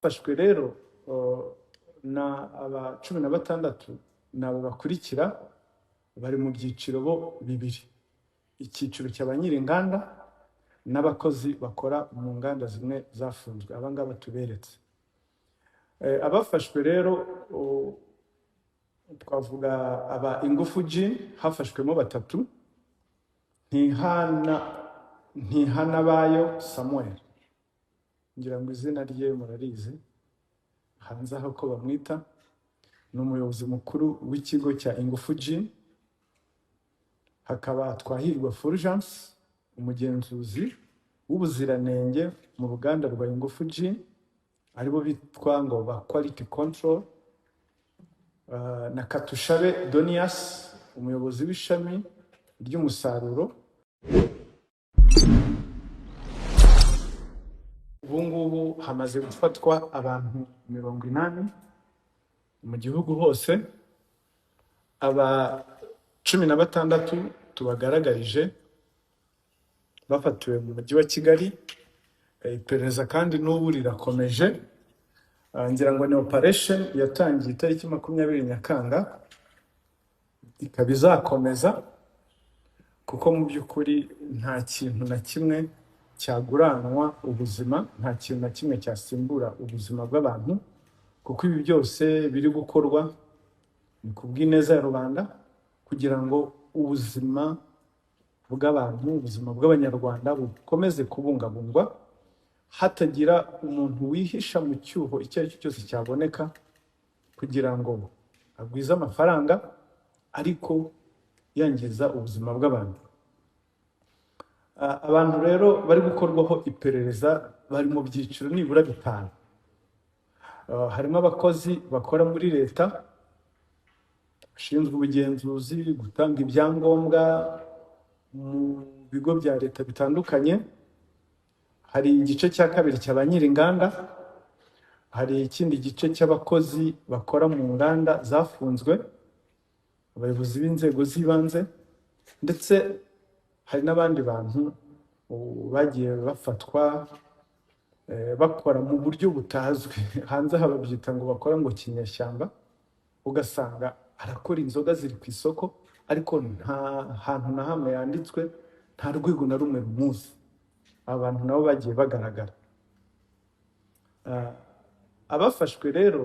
Abafashwe rero na aba 16 ni aba bakurikira, bari mu byiciro bo bibiri: icyiciro cya ba nyir'inganda n'abakozi bakora mu nganda zimwe zafunzwe, aba ngaba tuberetse. Abafashwe rero twavuga aba Ingufu Gin, hafashwemo batatu: Ntihanabayo Samuel, ngira ngo izina rye murarizi hanze aho ko bamwita, ni umuyobozi mukuru w'ikigo cya Ingufu Gin. Hakaba Twahirwa Fulgence, umugenzuzi w'ubuziranenge mu ruganda rwa Ingufu Gin, aribo bitwa ngo ba quality control, na Katushabe Donias, umuyobozi w'ishami ry'umusaruro. Ubu ngubu hamaze gufatwa abantu 80 mu gihugu hose. Aba 16 tubagaragarije bafatiwe mu mujyi wa Kigali. Iperereza kandi n'ubu rirakomeje. Ngira ngo ni operation yatangiye itariki 20 Nyakanga, ikaba izakomeza, kuko mu by'ukuri nta kintu na kimwe cyaguranwa ubuzima, nta kintu na kimwe cyasimbura ubuzima bw'abantu, kuko ibi byose biri gukorwa ni ku bw'ineza ya rubanda, kugira ngo ubuzima bw'abantu, ubuzima bw'Abanyarwanda bukomeze kubungabungwa, hatagira umuntu wihisha mu cyuho icyo ari cyo cyose cyaboneka kugira ngo agwize amafaranga ariko yangiza ubuzima bw'abantu. Abantu rero bari gukorwaho iperereza bari mu byiciro nibura bitanu. Harimo abakozi bakora muri leta bashinzwe ubugenzuzi, gutanga ibyangombwa mu bigo bya leta bitandukanye. Hari igice cya kabiri cya ba nyir'inganda, hari ikindi gice cy'abakozi bakora mu nganda zafunzwe, abayobozi b'inzego z'ibanze, ndetse hari n'abandi bantu bagiye bafatwa bakora mu buryo butazwi. Hanze aha babyita ngo bakora ngo kinyeshyamba, ugasanga arakora inzoga ziri ku isoko, ariko nta hantu na hamwe yanditswe, nta rwego na rumwe rumuzi. Aba bantu nabo bagiye bagaragara. Abafashwe rero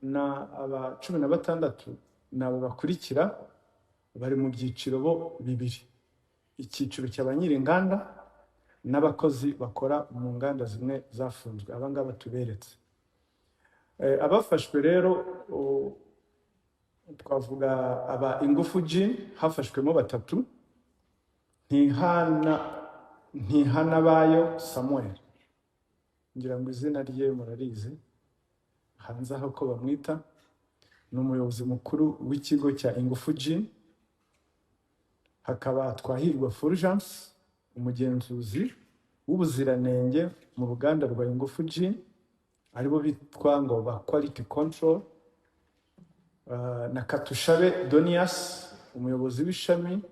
na aba 16 ni aba bakurikira, bari mu byiciro bo bibiri: icyiciro cya ba nyir'inganda n'abakozi bakora mu nganda zimwe zafunzwe, aba ngaba tuberetse. Abafashwe rero twavuga aba Ingufu Gin, hafashwemo batatu: Ntihanabayo Samuel, ngira ngo izina rye murarizi hanze aho ko bamwita, ni umuyobozi mukuru w'ikigo cya Ingufu Gin. Hakaba Twahirwa Fulgence, umugenzuzi w'ubuziranenge mu ruganda rwa Ingufu Gin, aribo bitwa ngo ba quality control, na Katushabe Donias, umuyobozi w'ishami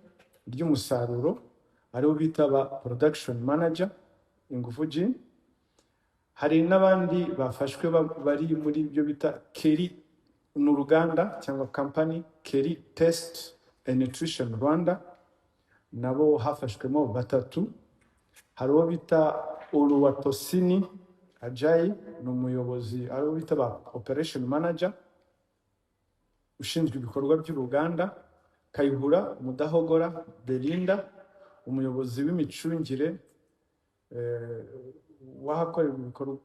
ry'umusaruro, aribo bita ba production manager Ingufu Gin. Hari n'abandi bafashwe bari muri ibyo bita Keri, ni uruganda cyangwa company Keri Taste and Nutrition Rwanda, nabo hafashwemo batatu. Hari uwo bita Oluwatosini Ajayi, ni umuyobozi, ariwo bita ba operation manager ushinzwe ibikorwa by'uruganda. Kayihura Mudahogora Belinda, umuyobozi w'imicungire w'ahakorerwa ibikorwa,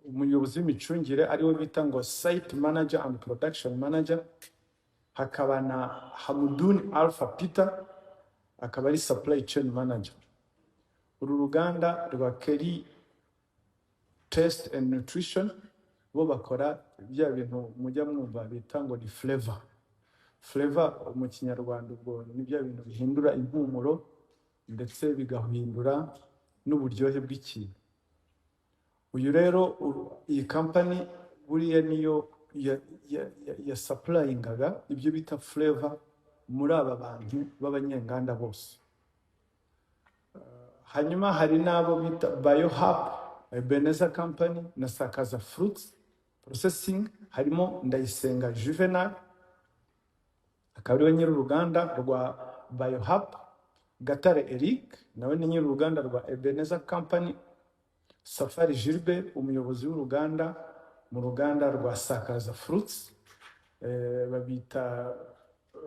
umuyobozi w'imicungire ariwe bita ngo site manager and production manager. Hakaba na Hamudun Alpha Peter, akaba ari supply chain manager. Uru ruganda rwa Keri Taste and Nutrition bo bakora bya bintu mujya mwumva bita ngo ni flavor. Flavor mu Kinyarwanda ubwo ni bya bintu bihindura impumuro ndetse bigahindura n'uburyohe bw'ikintu. Uyu rero iyi company buriya niyo ya supplyingaga ibyo bita flavor muri aba bantu b'abanyenganda bose. Hanyuma hari n'abo bita Biohub. Ebenezer Company na Sakaza Fruits Processing, harimo Ndayisenga Juvenal, akaba ariwe nyir'uruganda rwa Biohub, Gatare Eric nawe ni nyir'uruganda rwa Ebenezer Company, Safari Gilbert, umuyobozi w'uruganda mu ruganda rwa Sakaza Fruits, babita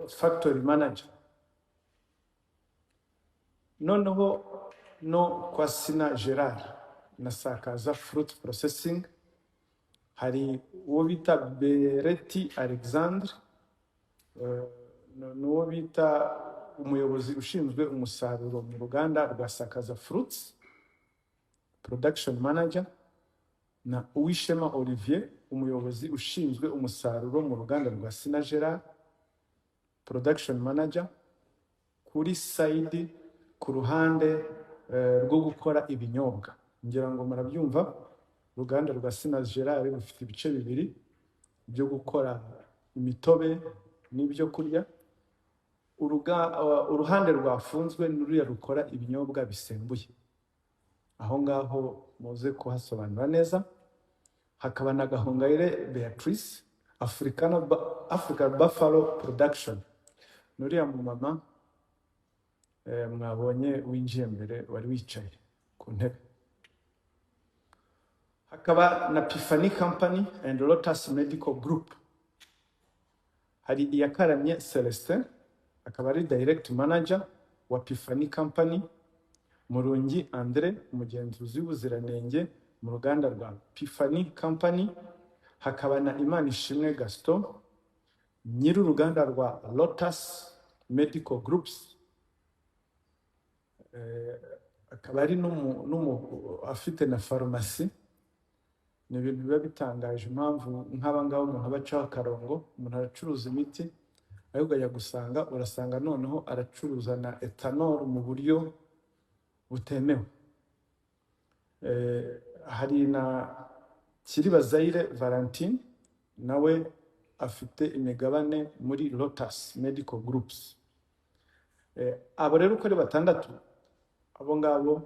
factory manager. Noneho no kwa Sina Gerard na Sakaza Fruit Processing hari uwo bita Bereti Alexandre, n'uwo bita umuyobozi ushinzwe umusaruro mu ruganda rwa Sakaza Fruits, production manager, na Uwishema Olivier, umuyobozi ushinzwe umusaruro mu ruganda rwa Sina Gerard, production manager, kuri side, ku ruhande rwo gukora ibinyobwa. Ngira ngo murabyumva, uruganda rwa Sina Gerard rufite ibice bibiri byo gukora imitobe n'ibyo kurya. Uruhande rwafunzwe ni ruriya rukora ibinyobwa bisembuye. Aho ngaho muze kuhasobanura neza. Hakaba na Gahongayire Beatrice, Africa Buffalo Production, ni uriya mumama mwabonye winjiye mbere, wari wicaye ku ntebe. Hakaba na Pifani Company and Lotus Medical Group. Hari Iyakaramye Celestin, akaba ari direct manager wa Pifani Company, Murungi Andre, umugenzuzi w'ubuziranenge mu ruganda rwa Pifani Company, hakaba na Imanishimwe Gaston, nyir'uruganda rwa Lotus Medical Groups, akaba ari afite na farumasi. Ni ibintu biba bitangaje impamvu nk'aba ngaba umuntu aba acaho akarongo. Umuntu aracuruza imiti, ariko ukajya gusanga urasanga noneho aracuruza na ethanol mu buryo butemewe. Hari na Kiribazayire Valentine, nawe afite imigabane muri Lotus Medical Groups. Abo rero uko ari batandatu, abo ngabo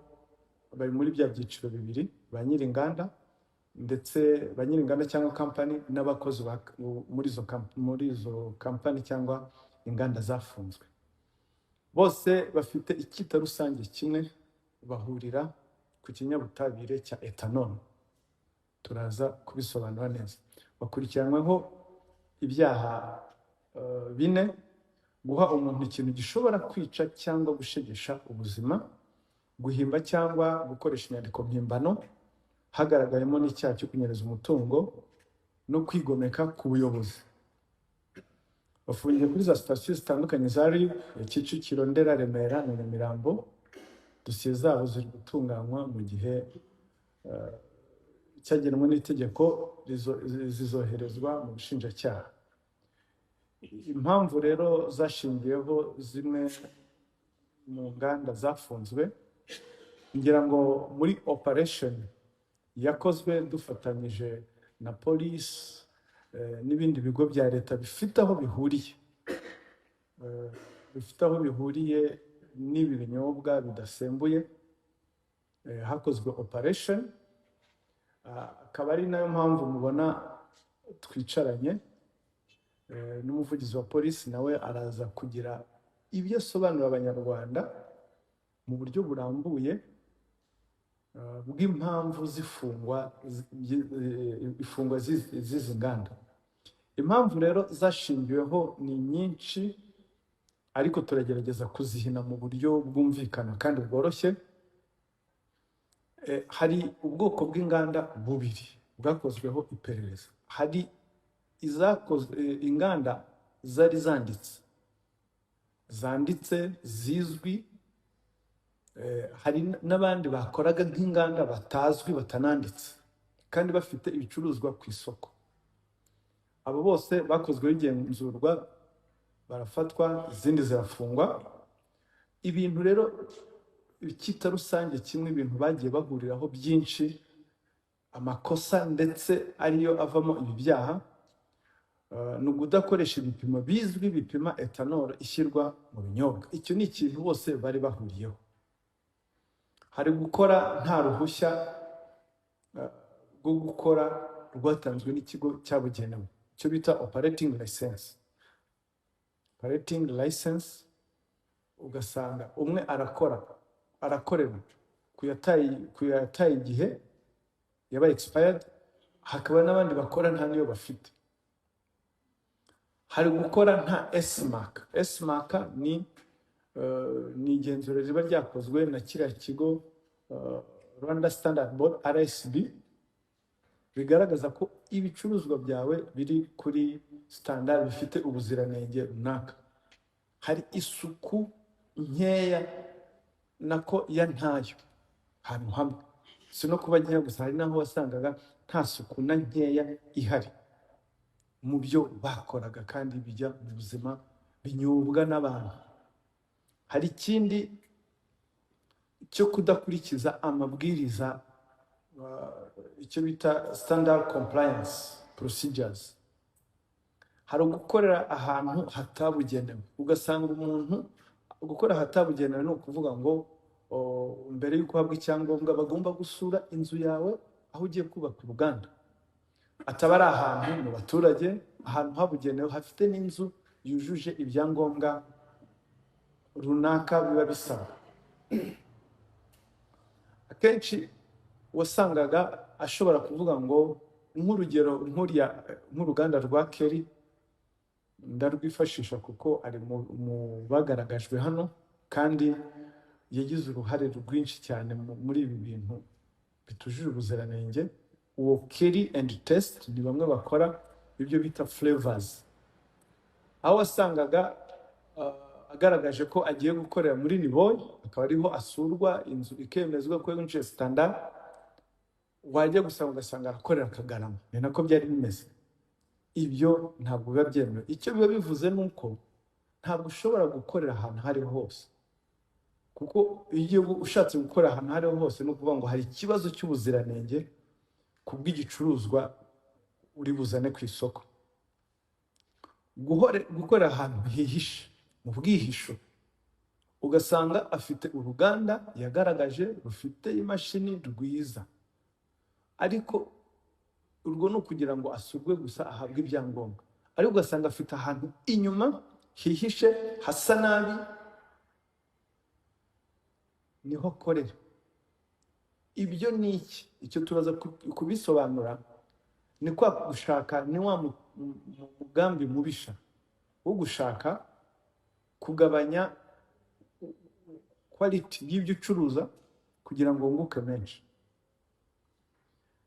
bari muri bya byiciro bibiri, ba nyir'inganda ndetse ba nyir'inganda cyangwa kampani n'abakozi muri izo kampani cyangwa inganda zafunzwe. Bose bafite icyita rusange kimwe, bahurira ku kinyabutabire cya ethanol. Turaza kubisobanura neza. Bakurikiranyweho ibyaha bine: guha umuntu ikintu gishobora kwica cyangwa gushegesha ubuzima, guhimba cyangwa gukoresha inyandiko mpimbano, hagaragayemo n'icyaha cyo kunyereza umutungo, no kwigomeka ku buyobozi. Bafungiye kuri za sitasiyo zitandukanye za RIB ya Kicukiro, Ndera, Remera na Nyamirambo. Dosiye zabo ziri gutunganywa, mu gihe cyagenwe n'itegeko zizoherezwa mu bushinjacyaha. Impamvu rero zashingiyeho zimwe mu nganda zafunzwe, ngira ngo muri operation yakozwe dufatanyije na polisi n'ibindi bigo bya leta bifite aho bihuriye n'ibi binyobwa bidasembuye, hakozwe operation. Akaba ari nayo mpamvu mubona twicaranye n'umuvugizi wa polisi, nawe araza kugira ibyo asobanurira Abanyarwanda mu buryo burambuye bw'impamvu z'ifungwa ifungwa z'izi nganda. Impamvu rero zashingiweho ni nyinshi, ariko turagerageza kuzihina mu buryo bwumvikana kandi bworoshye. Hari ubwoko bw'inganda bubiri bwakozweho iperereza. Hari izakozwe, inganda zari zanditse zizwi, hari n'abandi bakoraga nk'inganda batazwi, batananditse, kandi bafite ibicuruzwa ku isoko. Abo bose bakozweho igenzurwa, barafatwa, izindi zirafungwa. Ibintu rero icyita rusange kimwe, ibintu bagiye bahuriraho byinshi, amakosa ndetse ariyo avamo ibi byaha, ni ukudakoresha ibipimo bizwi bipima ethanol ishyirwa mu binyobwa. Icyo ni ikintu bose bari bahuriyeho. Hari gukora nta ruhushya. rwo gukora rwatanzwe n'ikigo cyabugenewe, icyo bita operating license. Operating license, ugasanga umwe arakora, arakorera ku yataye igihe, yabaye expired, hakaba n'abandi bakora nta niyo bafite. Hari gukora nta S-Mark. S-Mark ni igenzura riba ryakozwe na kiriya kigo Rwanda Standard Board, RSB, bigaragaza ko ibicuruzwa byawe biri kuri standard, bifite ubuziranenge runaka. Hari isuku nkeya, nako ya ntayo ahantu hamwe, si no kuba nkeya gusa, hari n'aho wasangaga nta suku na nkeya ihari mu byo bakoraga, kandi bijya mu buzima, binyobwa n'abantu. Hari ikindi cyo kudakurikiza amabwiriza, icyo bita standard compliance procedures. Hari ugukorera ahantu hatabugenewe, ugasanga umuntu gukora ahatabugenewe ni ukuvuga ngo mbere y'uko uhabwa icyangombwa bagomba gusura inzu yawe aho ugiye kubaka uruganda, ataba ari ahantu mu baturage, ahantu habugenewe hafite n'inzu yujuje ibyangombwa runaka biba bisaba. Akenshi wasangaga ashobora kuvuga ngo, nk'urugero, nk'uriya, nk'uruganda rwa Keri, ndarwifashisha kuko ari mu bagaragajwe hano, kandi yagize uruhare rwinshi cyane muri ibi bintu bitujuje ubuziranenge. Uwo Keri and Taste ni bamwe bakora ibyo bita flavors, aho wasangaga agaragaje ko agiye gukorera muri Niboye, akaba ariho asurwa, inzu ikemezwa ko yujuje standard, wajya gusanga ugasanga arakorera Kagarama. Ni nako byari bimeze. Ibyo ntabwo biba byemewe. Icyo biba bivuze ni uko ntabwo ushobora gukorera ahantu aho ariho hose, kuko iyo ushatse gukora ahantu aho ariho hose, ni ukuvuga ngo hari ikibazo cy'ubuziranenge ku bw'igicuruzwa uri buzane ku isoko. Gukorera ahantu hihishe, mu bwihisho, ugasanga afite uruganda yagaragaje rufite imashini rwiza, ariko urwo ni ukugira ngo asurwe gusa ahabwe ibyangombwa, ariko ugasanga afite ahantu inyuma hihishe hasa nabi niho akorera. Ibyo ni iki? Icyo turaza kubisobanura. Ni kwa gushaka, ni wa mugambi mubisha wo gushaka kugabanya quality y'ibyo ucuruza kugira ngo wunguke menshi.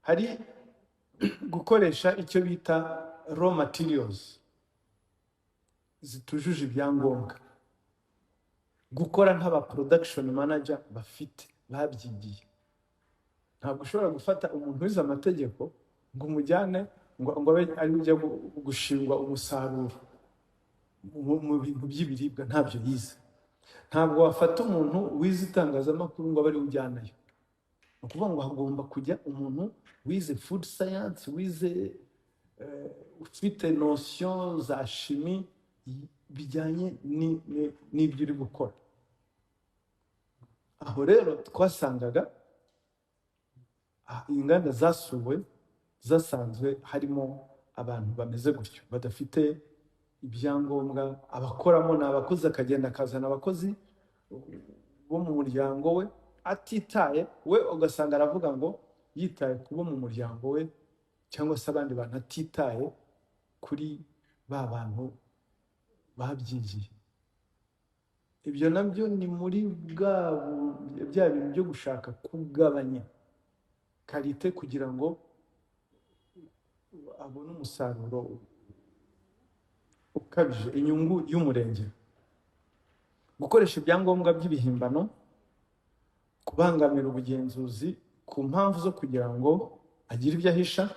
Hari gukoresha icyo bita raw materials zitujuje ibyangombwa, gukora nk'aba production manager bafite babyigiye. Ntabwo ushobora gufata umuntu wize amategeko ngo umujyane ngo abe ari ujya gushingwa umusaruro mu bintu by'ibiribwa, ntabyo yize. Ntabwo wafata umuntu wize itangazamakuru ngo abe ariwe ujyanayo. Ni ukuvuga ngo hagomba kujya umuntu wize food science, wize ufite notion za chimie bijyanye n'ibyo uri gukora. Aho rero twasangaga inganda zasuwe zasanzwe harimo abantu bameze gutyo, badafite ibyangombwa. Abakoramo ni abakozi, akagenda akazana abakozi bo mu muryango we, atitaye we, ugasanga aravuga ngo yitaye ku bo mu muryango we cyangwa se abandi bantu, atitaye kuri ba bantu babyigiye. Ibyo nabyo ni muri bya bintu byo gushaka kugabanya qualité kugira ngo abone umusaruro ukabije, inyungu y'umurenge. Gukoresha ibyangombwa by'ibihimbano, kubangamira ubugenzuzi ku mpamvu zo kugira ngo agire ibyo ahisha,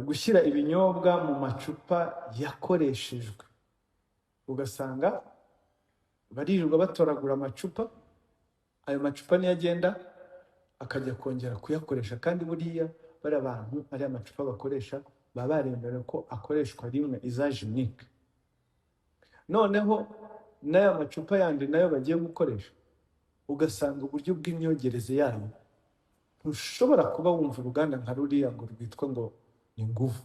gushyira ibinyobwa mu macupa yakoreshejwe, ugasanga baririrwa batoragura amacupa, ayo macupa niyo agenda akajya kongera kuyakoresha, kandi buriya bariya bantu ariya macupa bakoresha baba baremerewe ko akoreshwa rimwe, usage unique. Noneho n'aya macupa yandi nayo bagiye gukoresha, ugasanga uburyo bw'imyogereze yayo Ntushobora kuba wumva uruganda nka ruriya ngo rwitwa ngo ni Nguvu,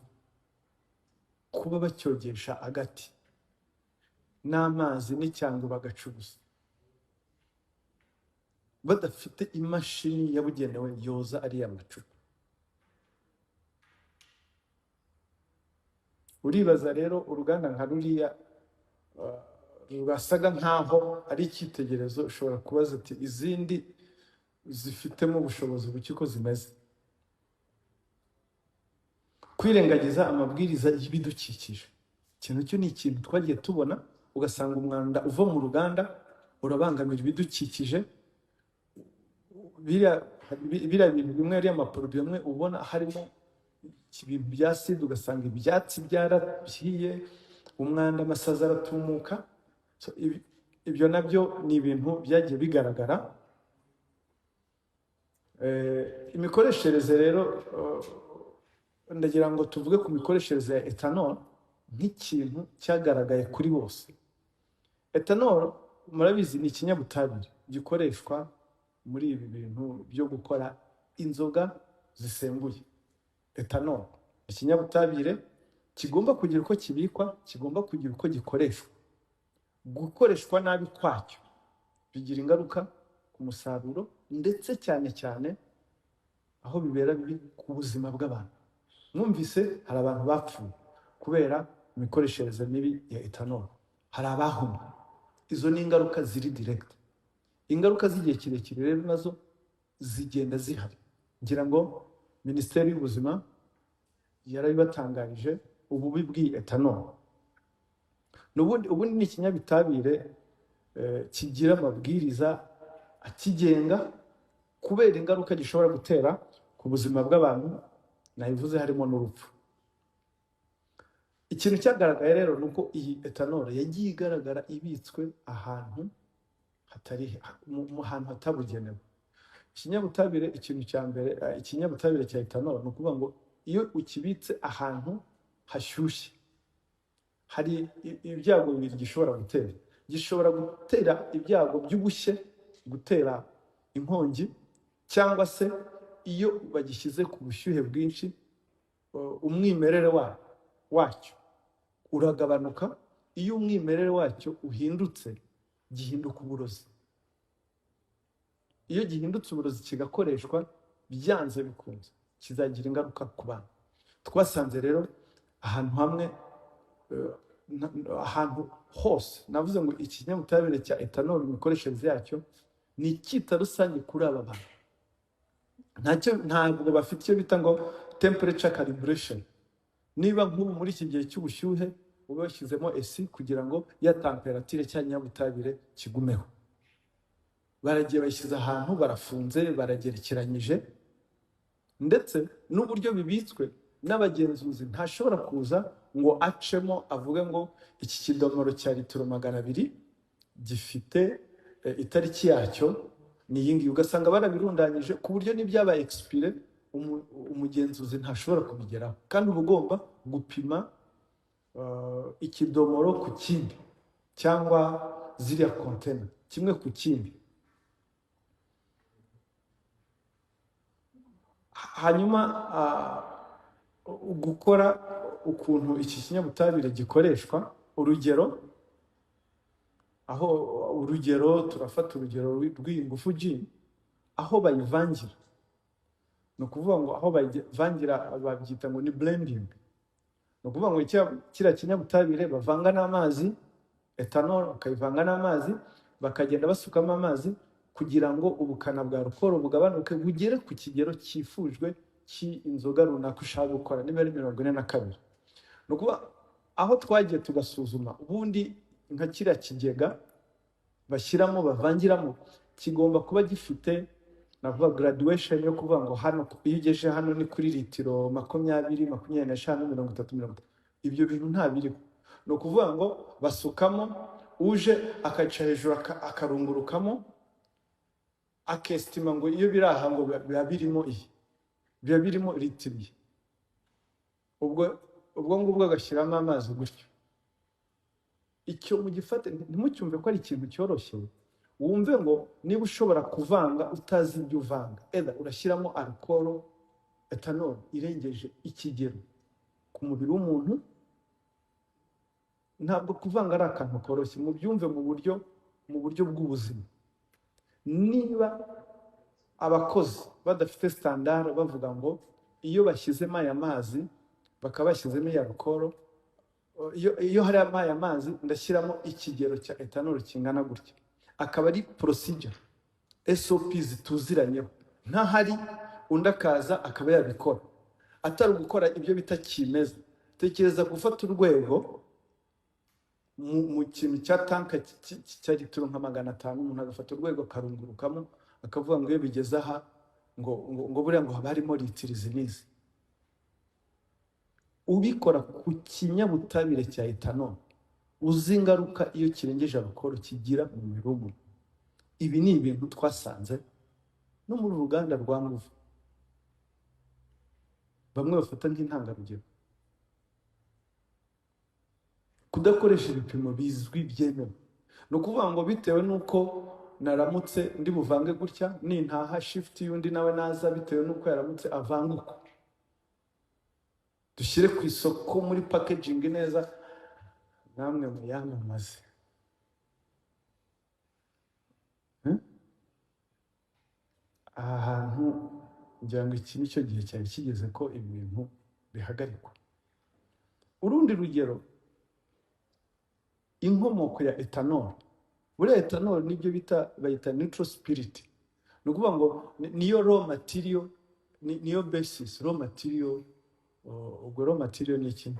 kuba bacyogesha agati n'amazi n'icyangwe bagacuruza, badafite imashini yabugenewe yoza ariya macupa. Uribaza rero uruganda nka ruriya rwasaga nkaho ari icyitegererezo, ushobora kubaza ati izindi zifitemo ubushobozi buke uko zimeze. Kwirengagiza amabwiriza y'ibidukikije, ikintu cyo ni ikintu twagiye tubona, ugasanga umwanda uva mu ruganda urabangamira ibidukikije. Biriya bintu bimwe, ariya maporoduwi amwe ubona harimo ibintu bya sida, ugasanga ibyatsi byarahiye, umwanda, amasazi aratumuka. So, ibyo nabyo ni ibintu byagiye bigaragara. Imikoreshereze rero, ndagira ngo tuvuge ku mikoreshereze ya ethanol nk'ikintu cyagaragaye kuri bose. Ethanol murabizi ni ikinyabutabire gikoreshwa muri ibi bintu byo gukora inzoga zisembuye. Ethanol ikinyabutabire kigomba kugira uko kibikwa, kigomba kugira uko gikoreshwa. Gukoreshwa nabi kwacyo bigira ingaruka ku musaruro, ndetse cyane cyane aho bibera bibi ku buzima bw'abantu. Mwumvise hari abantu bapfuye kubera imikoreshereze mibi ya ethanol, hari abahumye. Izo ni ingaruka ziri direct. Ingaruka z'igihe kirekire rero nazo zigenda zihari. Ngira ngo Minisiteri y'Ubuzima yarabibatangarije ububi bw'iyi ethanol. Ubundi ni ikinyabutabire kigira amabwiriza akigenga kubera ingaruka gishobora gutera ku buzima bw'abantu, nabivuze harimo n'urupfu. Ikintu cyagaragaye rero ni uko iyi ethanol yagiye igaragara ibitswe ahantu hatari mu hantu hatabugenewe. Ikinyabutabire, ikintu cya mbere, ikinyabutabire cya ethanol ni ukuvuga ngo iyo ukibitse ahantu hashyushye hari ibyago bibiri gishobora gutera. Gishobora gutera ibyago by'ubushye, gutera inkongi, cyangwa se iyo bagishyize ku bushyuhe bwinshi, umwimerere wacyo uragabanuka. Iyo umwimerere wacyo uhindutse, gihinduka uburozi. Iyo gihindutse uburozi kigakoreshwa, byanze bikunze kizagira ingaruka ku bantu. Twasanze rero ahantu hamwe, ahantu hose navuze ngo ikinyabutabire cya ethanol imikoreshereze yacyo ni icyita rusange kuri aba bantu. Ntacyo, ntabwo bafite icyo bita ngo temperature calibration. Niba nk'ubu muri iki gihe cy'ubushyuhe ube washyizemo esi kugira ngo ya temperature cya kinyabutabire kigumeho, baragiye bayishyize ahantu barafunze, baragerekeranyije, ndetse n'uburyo bibitswe n'abagenzuzi ntashobora kuza ngo acemo avuge ngo iki kidomoro cya litiro 200 gifite itariki yacyo ni iyi ngiyi. Ugasanga barabirundanyije ku buryo n'ibyabaye expire umugenzuzi ntashobora kubigeraho, kandi uba ugomba gupima ikidomoro ku kindi cyangwa ziriya kontena kimwe ku kindi. Hanyuma gukora ukuntu iki kinyabutabire gikoreshwa, urugero aho urugero turafata urugero rw'iyi Ngufu Gin, aho bayivangira, ni ukuvuga ngo aho bayivangira babyita ngo ni blending. Ni ukuvuga ngo kiriya kinyabutabire bavanga n'amazi, ethanol bakayivanga n'amazi, bakagenda basukamo amazi kugira ngo ubukana bwa alcohol bugabanuke bugere ku kigero cyifujwe cy'inzoga runaka ushaka gukora, niba ari 42. Ni ukuvuga aho twagiye tugasuzuma, ubundi nka kiriya kigega bashyiramo bavangiramo kigomba kuba gifite navuga graduation yo kuvuga ngo hano iyo ugeje hano ni kuri litiro 20, 25, 30, 30. Ibyo bintu nta biriho. Ni ukuvuga ngo basukamo, uje akaca hejuru akarungurukamo, akesitima ngo iyo biri aha ngo biba birimo iyi, biba birimo litiro iyi. Ubwo ngubwo agashyiramo amazi gutyo. Icyo mugifate, ntimucyumve ko ari ikintu cyoroshye. Wumve ngo niba ushobora kuvanga utazi ibyo uvanga, either urashyiramo alcohol, ethanol irengeje ikigero ku mubiri w'umuntu. Ntabwo kuvanga ari akantu koroshye, mubyumve mu buryo bw'ubuzima. Niba abakozi badafite standard, bavuga ngo iyo bashyizemo aya mazi, bakaba bashyizemo iyi alcohol, iyo hari aya mazi ndashyiramo ikigero cya ethanol kingana gutya, akaba ari procedure, SOP zituziranyeho, ntahari undi akaza akaba yabikora, atari ugukora ibyo bita kimeza. Tekereza gufata urwego mu kintu cya tank cya litiro nka 500, umuntu agafata urwego akarungurukamo, akavuga ngo iyo bigeze aha ngo buriya ngo haba harimo litiro izi n'izi. Ubikora ku kinyabutabire cya ethanol, uzi ingaruka iyo kirengeje alcohol kigira mu mubiri w'umuntu. Ibi ni ibintu twasanze no muri uru ruganda rwa Nguvu, bamwe bafata nk'intangarugero. Kudakoresha ibipimo bizwi byemewe, ni ukuvuga ngo bitewe n'uko naramutse ndi buvange gutya, nintaha shift y'undi nawe naza, bitewe n'uko yaramutse avanga uko, dushyire ku isoko muri packaging neza, namwe muyamamaze. Aha hantu ngira ngo iki nicyo gihe cyari kigeze ko ibintu bihagarikwa. Urundi rugero, inkomoko ya ethanol. Buriya ethanol nibyo bita, bayita neutral spirit, ni ukuvuga ngo niyo raw material, niyo basis raw material. Ubwo raw material ni iki?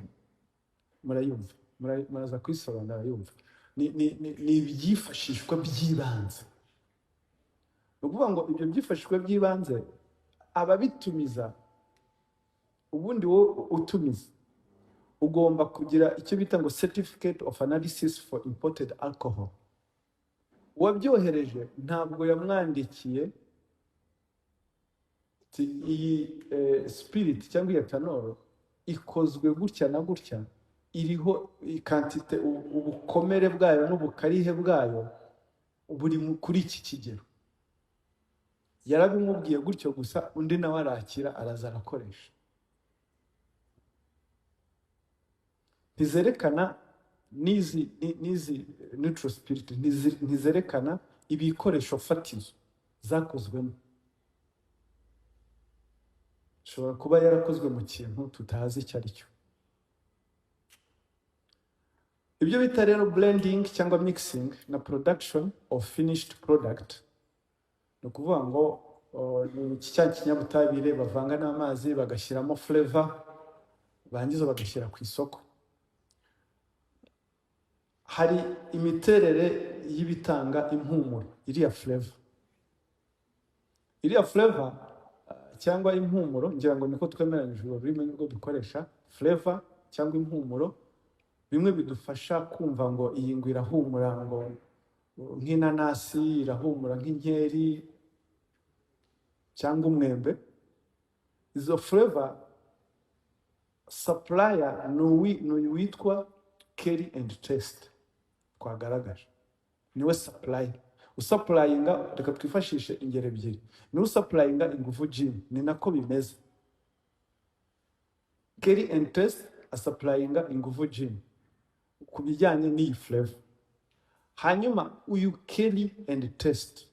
Murayumva, muraza kuyisobanura yumva. Ni ibyifashishwa by'ibanze. Ni ukuvuga ngo ibyo byifashishwa by'ibanze, ababitumiza, ubundi wowe utumiza ugomba kugira icyo bita ngo certificate of analysis for imported alcohol. Uwabyohereje ntabwo yamwandikiye ati iyi spirit cyangwa iyi ethanol ikozwe gutya na gutya, iriho quantité, ubukomere bwayo n'ubukarihe bwayo buri kuri iki kigero. Yarabimubwiye gutyo gusa, undi nawe arakira, araza arakoresha. Ntizerekana n'izi neutral spirit, ntizerekana ibikoresho fatizo zakozwemo. Ishobora kuba yarakozwe mu kintu tutazi icyo ari cyo. Ibyo bita rero blending cyangwa mixing na production of finished product, ni ukuvuga ngo ni iki cya kinyabutabire bavanga n'amazi, bagashyiramo flavor, barangiza bagashyira ku isoko. Hari imiterere y'ibitanga impumuro, iriya flavor, iriya flavor cyangwa impumuro, ngira ngo niko twemeranyije, urwo rurimi nirwo dukoresha, flavor cyangwa impumuro, bimwe bidufasha kumva ngo iyi ngo irahumura ngo nk'inanasi, irahumura nk'inkeri cyangwa umwembe. Izo flavor, supplier ni uyu witwa Kerry and Taste twagaragaje, niwe supplier usupplyinga. Reka twifashishe ingero ebyiri. Niwe usupplyinga Ingufu Gin, ni nako bimeze. Kerry and Taste asupplyinga Ingufu Gin ku bijyanye n'iyi flavor. Hanyuma uyu Kerry and Taste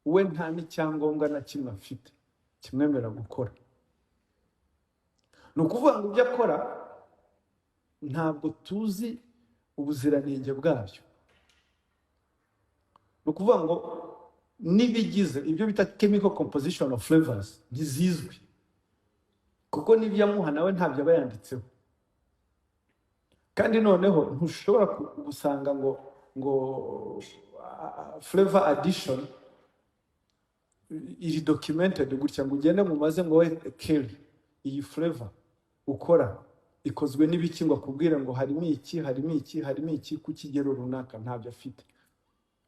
we nta n'icyangombwa na kimwe afite kimwemerera gukora. Ni ukuvuga ngo ibyo akora ntabwo tuzi ubuziranenge bwabyo. Ni ukuvuga ngo n'ibigize ibyo bita chemical composition of flavors ntizizwi, kuko n'ibyo amuha nawe ntabyo aba yanditseho. Kandi noneho ntushobora gusanga ngo flavor addition iri documented gutya, ngo ugende mumaze ngo we Kerry, iyi flavor ukora ikozwe n'ibiki, ngo akubwire ngo harimo iki, harimo iki, harimo iki ku kigero runaka. Ntabyo afite.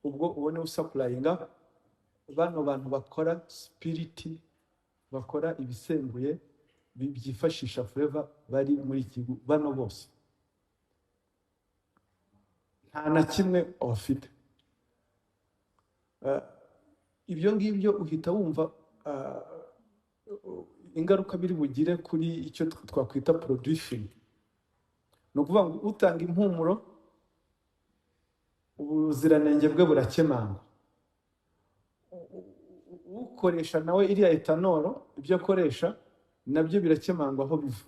Ubwo ubone usupplyinga bano bantu bakora spirit, bakora ibisembuye byifashisha flavor, bari muri iki gihugu bano bose nta na kimwe bafite. Ibyo ngibyo uhita wumva ingaruka biri bugire kuri icyo twakwita produit fini. Ni ukuvuga ngo utanga impumuro, ubuziranenge bwe burakemangwa. Ukoresha nawe iriya ethanol, ibyo akoresha nabyo birakemangwa aho biva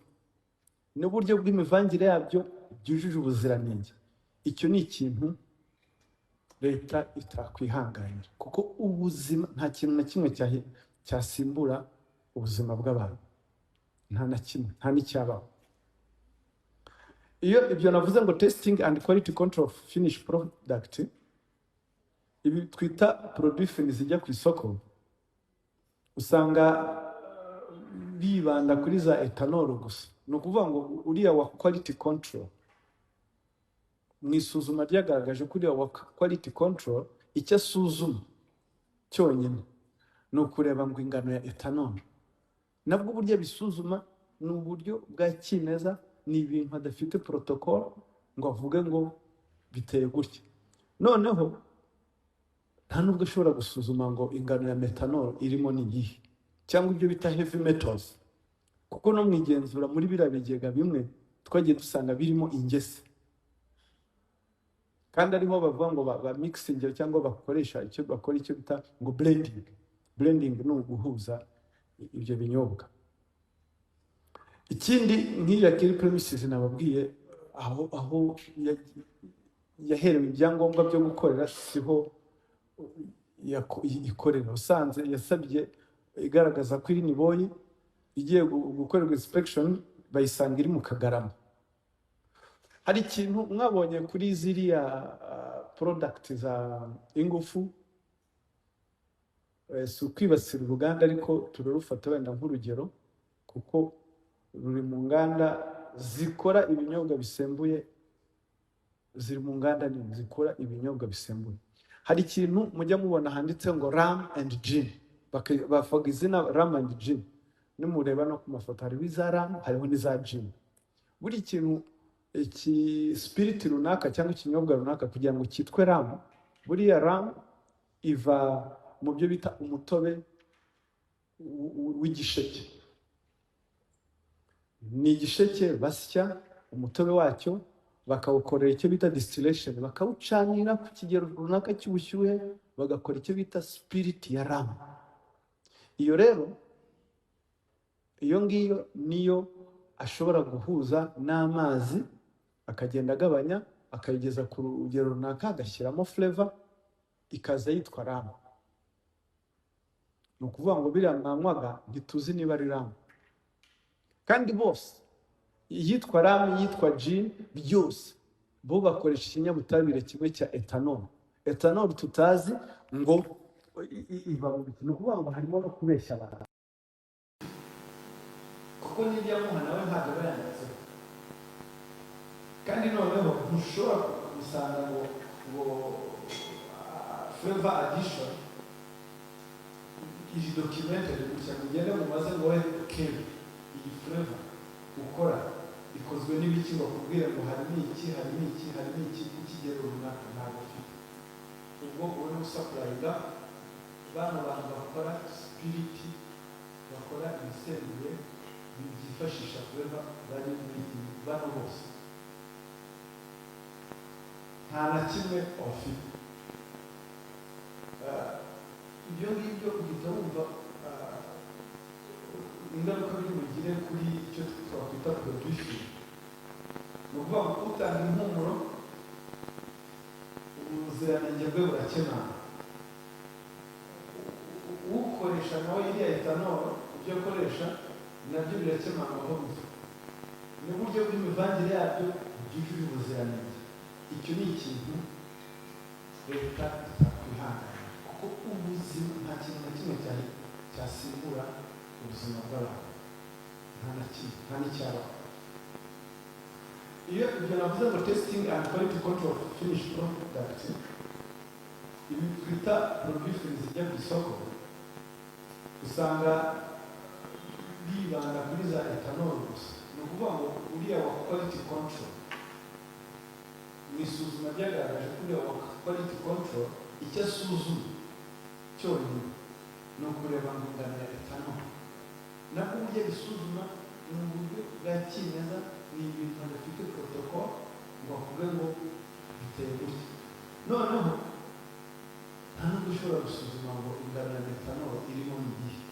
n'uburyo bw'imivangire yabyo byujuje ubuziranenge. Icyo ni ikintu leta itakwihanganira, kuko ubuzima, nta kintu na kimwe cyasimbura ubuzima bw'abantu, nta na kimwe, nta n'icyabaho. Iyo ibyo navuze ngo testing and quality control of finished product, ibi twita produit fini zijya ku isoko, usanga bibanda kuri za ethanol gusa. Ni ukuvuga ngo uriya wa quality control, mu isuzuma ryagaragaje ko uriya wa quality control icyo asuzuma cyonyine ni ukureba ngo ingano ya ethanol. Nabwo uburyo abisuzuma ni uburyo bwa kimeza, ni ibintu adafite protocol ngo avuge ngo biteye gutya. Noneho nta nubwo ashobora gusuzuma ngo ingano ya methanol irimo ni iyihe, cyangwa ibyo bita heavy metals, kuko no mu igenzura muri biriya bigega bimwe twagiye dusanga birimo ingese, kandi ariho bavuga ngo ba mixing cyangwa bakoresha icyo bakora, icyo bita ngo blending. Blending ni uguhuza ibyo binyobwa. Ikindi, nk'iriya kiri premises nababwiye, aho yaherewe ibyangombwa byo gukorera siho ikorera. Usanze yasabye igaragaza ko iri Niboyi, igiye gukorerwa inspection bayisanga iri mu Kagarama. Hari ikintu mwabonye kuri ziriya product za Ingufu. Si ukwibasira uruganda, ariko turarufata wenda nk'urugero kuko ruri mu nganda zikora ibinyobwa bisembuye, ziri mu nganda nini zikora ibinyobwa bisembuye. Hari ikintu mujya mubona handitse ngo rum and gin. Bavuga izina rum and gin. Nimureba no ku mafoto, hariho iza rum, hariho n'iza gin. Buri kintu, iki spirit runaka cyangwa ikinyobwa runaka, kugira ngo cyitwe rum, buriya rum iva mu byo bita umutobe w'igisheke. Ni igisheke basya, umutobe wacyo bakawukorera icyo bita distillation, bakawucanira ku kigero runaka cy'ubushyuhe, bagakora icyo bita spirit ya rum. Iyo rero, iyo ngiyo niyo ashobora guhuza n'amazi, akagenda agabanya, akayigeza ku rugero runaka, agashyiramo flavor, ikaza yitwa rum. Ni ukuvuga ngo biriya mwanywaga ntituzi niba ari rum. Kandi bose, iyitwa rum, iyitwa gin, byose bo bakoresha ikinyabutabire kimwe cya ethanol. Ethanol tutazi ngo iva mu biti. Ni ukuvuga ngo harimo no kubeshya abantu, kuko n'ibyo amuha nawe ntabwo aba yanditseho. Kandi noneho ntushobora gusanga ngo flavor addition iri documented gutya, ngo ugende mumaze ngo we kebe iyi flavor ukora ikozwe n'ibiki, ngo akubwire ngo harimo iki, harimo iki, harimo iki ku kigero runaka. Ntabwo ufite. Ubwo ubona usupplyinga bano bantu bakora spirit, bakora ibisembuye byifashisha flavor, bari muri bano bose nta na kimwe bafite. Ibyo ngibyo uhita wumva ingaruka biri bugire kuri icyo twakwita produit fini. Ni ukuvuga ngo utanga impumuro, ubuziranenge bwe burakemangwa. Ukoresha nawe iriya ethanol, ibyo akoresha nabyo birakemangwa aho biva n'uburyo bw'imivangire yabyo byujuje ubuziranenge. Icyo ni ikintu leta itakwihanganira, kuko ubuzima, nta kintu na kimwe cyasimbura ubuzima bw'abantu, nta na kimwe, nta n'icyabaho. Iyo ibyo navuze ngo testing and quality control of finished product, ibi twita produit fini zijya ku isoko, usanga bibanda kuri za ethanol gusa. Ni ukuvuga ngo uriya wa quality control, mu isuzuma ryagaragaje ko uriya wa quality control icyo asuzuma Cyonyine ni ukureba ngo ingano ya ethanol. Nabwo uburyo bisuzuma ni uburyo bwa kimeza, ni ibintu badafite protocol ngo bavuge ngo biteye gutya. Noneho nta nubwo ushobora gusuzuma ngo ingano ya methanol irimo ni iyihe,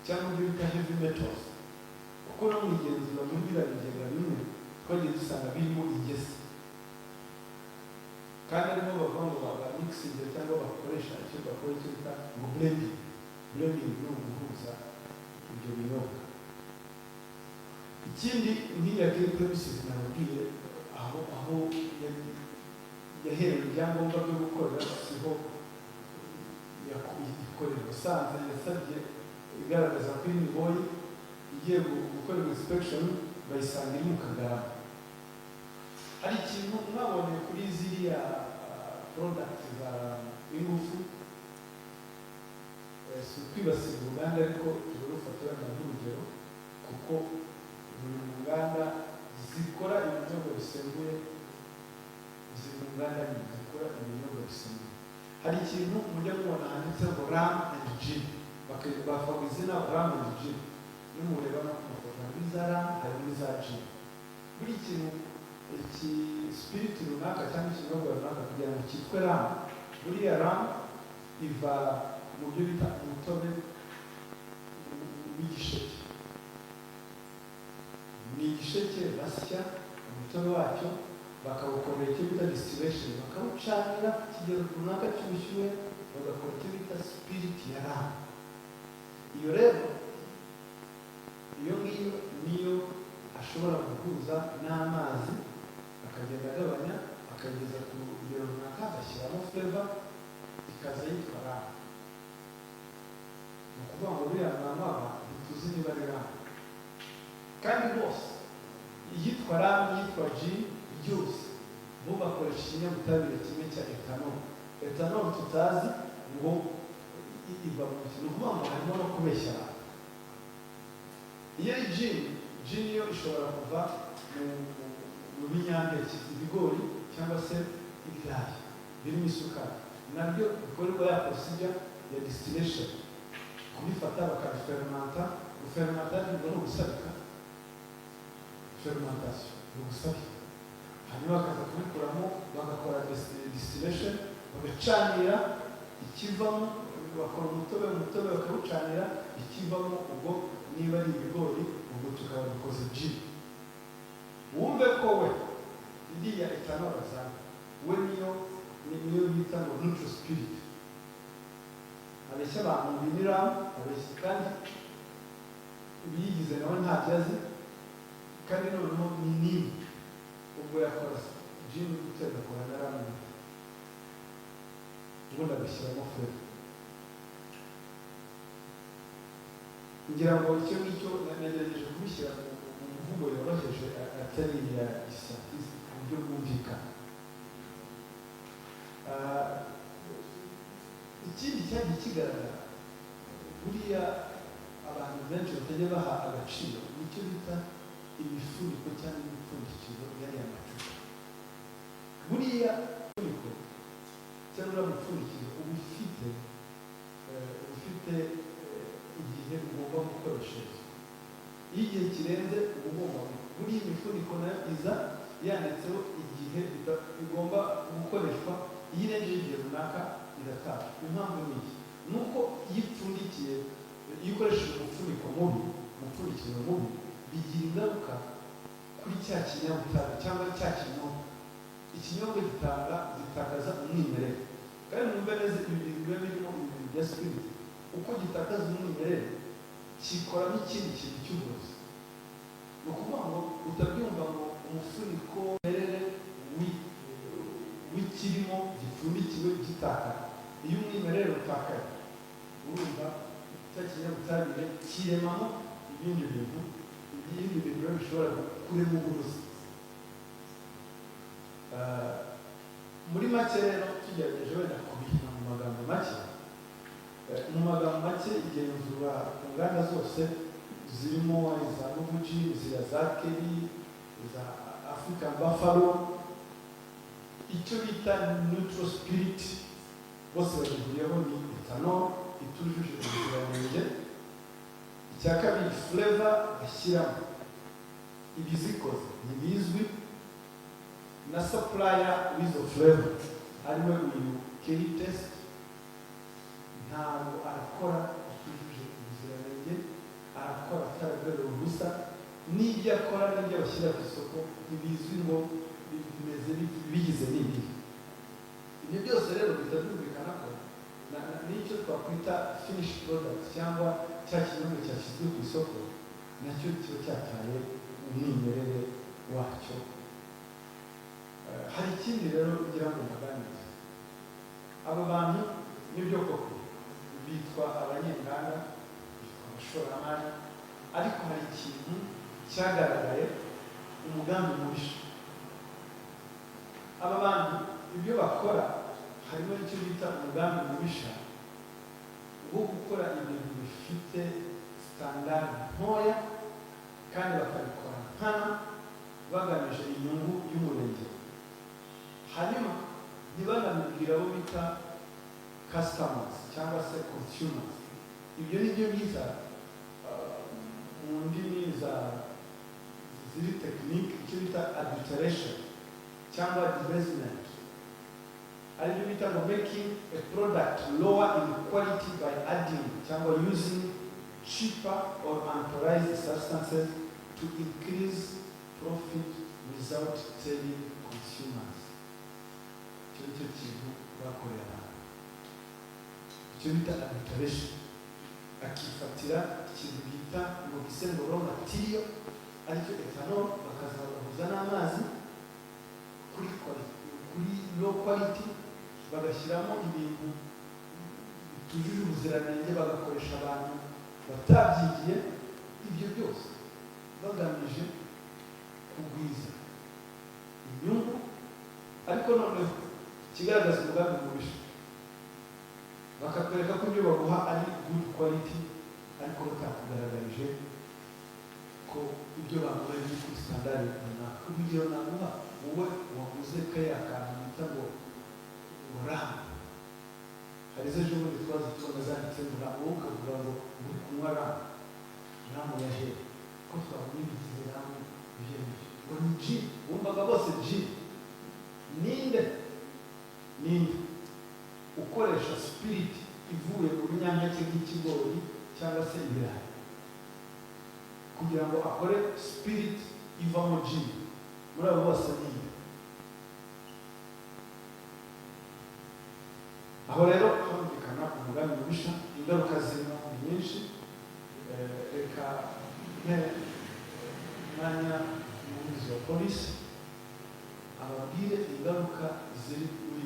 cyangwa ibyo bita heavy metals, kuko no mu igenzura muri biriya bigega bimwe twagiye dusanga birimo ingese, kandi arimo bavuga ngo ba mixing cyangwa bakoresha icyo bakora, icyo bita ngo blending. Blending ni uguhuza ibyo binyobwa. Ikindi, nk'iya Kelly Premises nababwiye, aho yaherewe ibyangombwa byo gukorera siho ikorera. Ubusanzwe yasabye igaragaza ko iri Niboye, igiye gukorerwa inspection bayisanga iri mu Kagarama. Hari ikintu mwabonye kuri ziriya product za Ingufu. Si ukwibasira uruganda, ariko turarufata wenda nk'urugero, kuko buri mu nganda zikora ibinyobwa bisembuye, ziri mu nganda nini zikora ibinyobwa bisembuye. Hari ikintu mujya mubona handitse ngo rum and gin, bavuga izina rum and gin. Nimureba no ku mafoto, harimo iza rum, harimo iza gin. Buri kintu, iki spirit runaka cyangwa ikinyobwa runaka, kugira ngo cyitwe rum, buriya rum iva mu byo bita umutobe w'igisheke. Ni igisheke basya umutobe wacyo, bakawukorera icyo bita distillation, bakawucanira ku kigero runaka cy'ubushyuhe, bagakora icyo bita spirit ya rum. Iyo rero, iyo ngiyo niyo ashobora guhuza n'amazi, akagenda agabanya, akageza ku rugero runaka, agashyiramo flavor, ikaza yitwa rum. Ni ukuvuga ngo buriya mwanywaga ntituzi niba ari rum. Kandi bose, iyitwa rum, iyitwa gin, byose bo bakoresha ikinyabutabire kimwe cya ethanol. Ethanol tutazi ngo iva mu kintu. Ni ukuvuga ngo harimo no kubeshya abantu. Iyo ari gin, gin yo ishobora kuva mu binyampeke, ibigori cyangwa se ibirayi birimo isukari, nabyo bikorerwa ya procedure ya distillation, kubifata bakabifermenta. Gufermenta nibwo ni ugusabika, fermentation ni ugusabika, hanyuma bakaza kubikuramo, bagakora distillation, bagacanira ikivamo, bakora umutobe. Umutobe bakawucanira, ikivamo ubwo niba ari ibigori, ubwo tukaba dukoze gin. Wumve ko we iriya ethanol azana, we niyo niyo bita ngo neutral spirit. Abeshya abantu ngo ni rum, abeshya kandi ibiyigize nawe ntabyo azi, kandi noneho ni nini. Ubwo yakora gin gute, agakora na rum gute, ubundi agashyiramo flavor? Ngira ngo icyo ngicyo nagerageje kubishyira mu mvugo yoroheje, atari iya giscientiste, ku buryo bwumvikana. Ikindi cyagiye kigaragara, buriya abantu benshi batajya baha agaciro, nicyo bita imifuniko cyangwa imipfundikizo y'ariya macupa. Buriya imifuniko cyangwa uriya mupfundikizo uba ufite igihe ugomba gukoreshereza. Iyo igihe kirenze, uba ugomba, buriya imifuniko nayo iza yanditseho igihe igomba gukoreshwa. Iyo irengeje igihe runaka, iratabwa. Impamvu ni iyi: ni uko iyo ipfundikiye, iyo ukoresheje umufuniko mubi, umupfundikizo mubi, bigira ingaruka kuri cya kinyabutabire cyangwa cya kinyobwa. Ikinyobwa gitakaza umwimerere. Kandi mwumve neza, ibi bintu biba birimo, ibintu bya spirit, uko gitakaza umwimerere, kikoramo ikindi kintu cy'uburozi. Ni ukuvuga ngo utabyumva ngo umufuniko umwimerere w'ikirimo gipfundikiwe gitakara. Iyo umwimerere utakaye, urumva cya kinyabutabire kiremamo ibindi bintu. Ibindi bintu rero bishobora kurema uburozi. Muri make rero, tugerageje wenda kubihina mu magambo make, igenzura ku nganda zose zirimo iza Novu Gin, ziriya za Kelly, iza African Buffalo, icyo bita neutral spirit, bose bagihuriyeho ni ethanol. itujuje ubuziranenge. Icya kabiri, flavor bashyiramo, ibizikoze ntibizwi, na supplier w'izo flavor, ariwe uyu Keri Taste, ntabwo arakora atujuje ubuziranenge, arakora ataraberewe ubusa. N'ibyo akora n'ibyo bashyira ku isoko ntibizwi ngo bimeze bigize n'ibihe. Ibyo byose rero bihita byumvikana ko n'icyo twakwita finished product, cyangwa cya kinyobwa cyashyizwe ku isoko, nacyo kiba cyataye umwimerere wacyo. Hari ikindi rero ngira ngo mbaganirize. Aba bantu nibyo koko bitwa abanyenganda, bitwa abashoramari, ariko hari ikintu cyagaragaye, umugambi mubisha. Aba bantu ibyo bakora harimo icyo bita umugambi mubisha wo gukora ibintu bifite standard ntoya, kandi bakabikora nkana bagamije inyungu y'umurengera, hanyuma ntibanabibwire abo bita customers cyangwa se consumers. Ibyo ni byo bita mu ndimi za ziri technique icyo bita adulteration cyangwa debasement, aribyo bita ngo making a product lower in quality by adding cyangwa using cheaper or unauthorized substances to increase profit without telling consumers. Icyo ni cyo kintu bakoreye abantu, icyo bita adulteration. Akifatira ikintu bita ngo gise ngo raw material, aricyo ethanol, bakazabahuza n'amazi kuri quality, kuri low quality, bagashyiramo ibintu bitujuje ubuziranenge, bagakoresha abantu batabyigiye. Ibyo byose bagamije kugwiza inyungu. Ariko noneho ikigaragaza umugambi mubisha, bakakwereka ko ibyo baguha ari good quality, ariko batakugaragarije ko ibyo baguha biri kuri standard runaka. Urugero naguha, wowe waguze kariya kantu bita ngo rum, hari izo ejo bundi twazi tubona zanditse ngo rum, wowe ukavuga ngo uri kunywa rum. Rum ya hehe ko twabonye ibigize rum? Ibyo ngibyo ngo ni gin, wumvaga bose gin. Ninde, ninde ukoresha spirit ivuye mu binyampeke nk'ikigori cyangwa se ibirayi kugira ngo akore spirit ivamo gin? Muri abo bose ninde? Aho rero humvikana umugambi mubisha. Ingaruka zirimo ni nyinshi. Reka mpe umwanya umuvugizi wa polisi ababwire ingaruka ziri muri